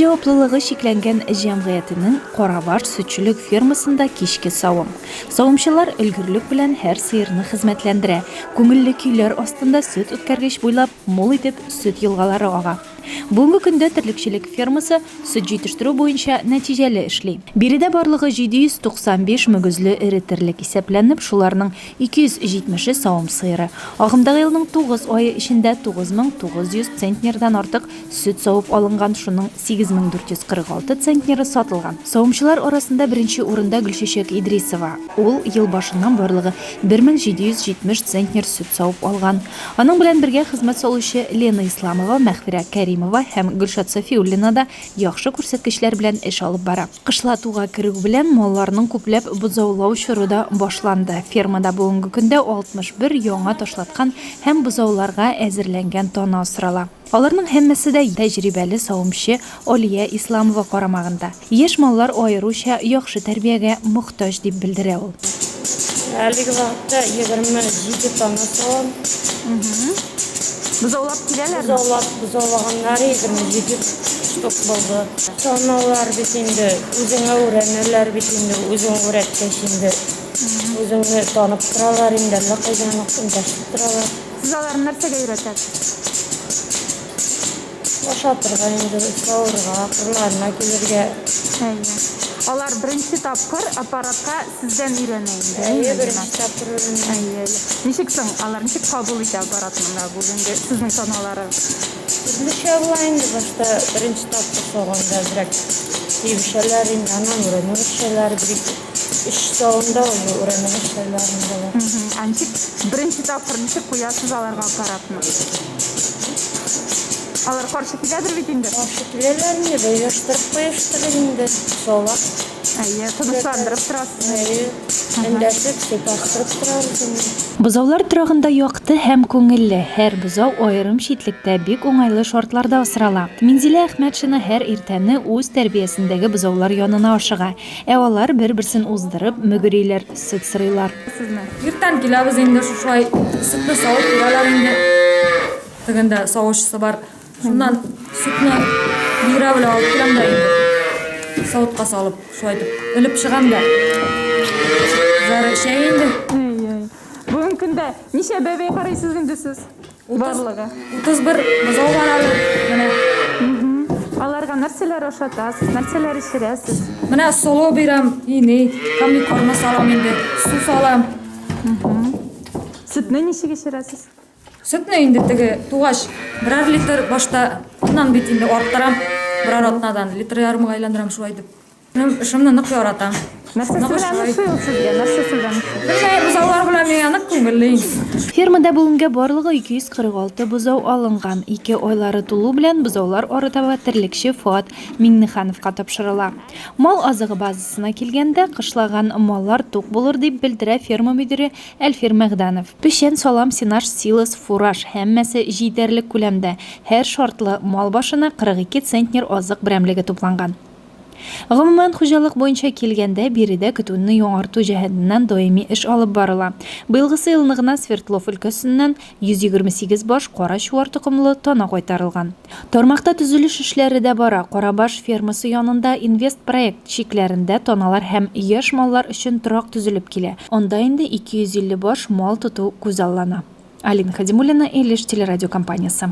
җаваплылыгы чикләнгән җәмгыятенең Карабаш сөтчелек фермасында кичке савым. Савымчылар өлгерлек белән һәр сыерны хезмәтләндерә. Күңелле көйләр астында сөт үткәргеч буйлап мул итеп сөт елгалары ага. Бүгенге көндә терлекчелек фермасы сөт җитештерү буенча нәтиҗәле эшли. Биредә барлыгы 795 мөгезле эре терлек исәпләнеп, шуларның 270-е савым сыеры. Агымдагы елның тугыз ае эчендә 9900 центнердан артык сөт савып алынган, шуның 8446 центнеры сатылган. Савымчылар арасында беренче урында Гөлчәчәк Идрисова. Ул ел башыннан барлыгы 1770 центнер сөт савып алган. Аның белән бергә хезмәт салучы Лена Исламова, Мәгъфирә Кәримова һәм Гөлшат Сафиуллина да яхшы күрсәткечләр белән эш алып бара. Кышлатуга керү белән малларның күпләп бозаулау чоры да башланды. Фермада бүгенге көндә 61 яңа ташлаткан һәм бозауларга әзерләнгән тана асрала. Аларның һәммәсе дә тәҗрибәле савымчы Алия Исламова карамагында. Яшь маллар аеруча яхшы тәрбиягә мохтаҗ, дип белдерә ул. Әлеге вакытта 27 тана савам. Бозаулап киләләрме? Бозаулап, бозаулаганнары 27 штук булды. Таналар бит инде, үзеңә үрәнәләр бит инде, үзең үрәткәч инде. Үзеңне танып торалар инде, әллә кайдан ук эндәшеп торалар. Сез аларны нәрсәгә өйрәтәсез? Ашатырга инде, савырга, кырларына килергә. Әйе. Алар беренче тапкыр аппаратка сездән өйрәнә инде, Әйе, әйеме, беренче димәк? тапкыр өйрәнә. Әйе, әйе. Ничек соң, алар ничек кабул итә аппаратны менә бүгенге сезнең таналарыгыз? Төрлечә була инде, башта беренче тапкыр сауганда әзрәк тибешәләр инде, аннан өйрәнә башлыйлар, бер-ике Өч савымда уже үрәнә башлыйлар инде алар. Ә ничек беренче тапкыр ничек куясыз аларга аппаратны? Алар каршы киләдер бит инде? Каршы киләләр инде, бәйләштереп куештырып инде, сала. Әйе, тынычландырып торасыз. Әйе, эндәшеп, сыйпаштырып торабыз инде. Бозаулар торагында якты һәм күңелле. Һәр бозау аерым читлектә, бик уңайлы шартларда асрала. Минзилә Әхмәтшина һәр иртәне үз тәрбиясендәге бозаулар янына ашыга. Ә алар бер-берсен уздырып, мөгериләр, сөт сорыйлар. Сезне. Иртән киләбез инде шушылай сөтне савып бирәләр инде. Тегендә савучысы бар. Шуннан сөтне бирә белә алып киләм дә инде. Савытка салып, шулай итеп элеп чыгам да. Зары эчә инде. Әй-әй. Бүгенге көндә ничә бәбәй карыйсыз инде сез? Барлыгы. 31 бозау бар әле. Менә. Аларга нәрсәләр ашатасыз, нәрсәләр эчерәсез? Менә солы бирәм, ини, комбикорма салам инде, су салам. Сөтне ничек эчерәсез? Сөтне инде теге тугач берәр литр башта, аннан бит инде арттырам, берәр атнадан литр ярымга әйләндерәм шулай итеп. Мин эшемне нык яратам. Нәрсәсе белән ошый ул сезгә? Нәрсәсе белән ошый? Белмәем, бозаулар белән миңа нык күңелле инде. Фермада бүгенгә барлыгы 246 бозау алынган. Ике айлары тулу белән бозаулар арытаба терлекче Фоат Миңнехановка тапшырыла. Мал азыгы базасына килгәндә, кышлаган маллар тук булыр, дип белдерә ферма мөдире Әлфир Мәгъдәнов. Печән, салам, сенаж, силос, фураж, һәммәсе җитәрлек күләмдә. Һәр шартлы мал башына 42 центнер азык берәмлеге тупланган. Гомумән, хуҗалык буенча килгәндә, биредә көтүне яңарту җәһәтеннән даими эш алып барыла. Быелгысы елны гына Свердлов өлкәсеннән 128 баш кара чуар токымлы тана кайтарылган. Тармакта төзелеш эшләре дә бара. Карабаш фермасы янында инвестпроект чикләрендә таналар һәм яшь маллар өчен торак төзелеп килә. Анда инде 250 баш мал тоту күзаллана. Алина Хадимуллина, Илеш телерадиокомпаниясе.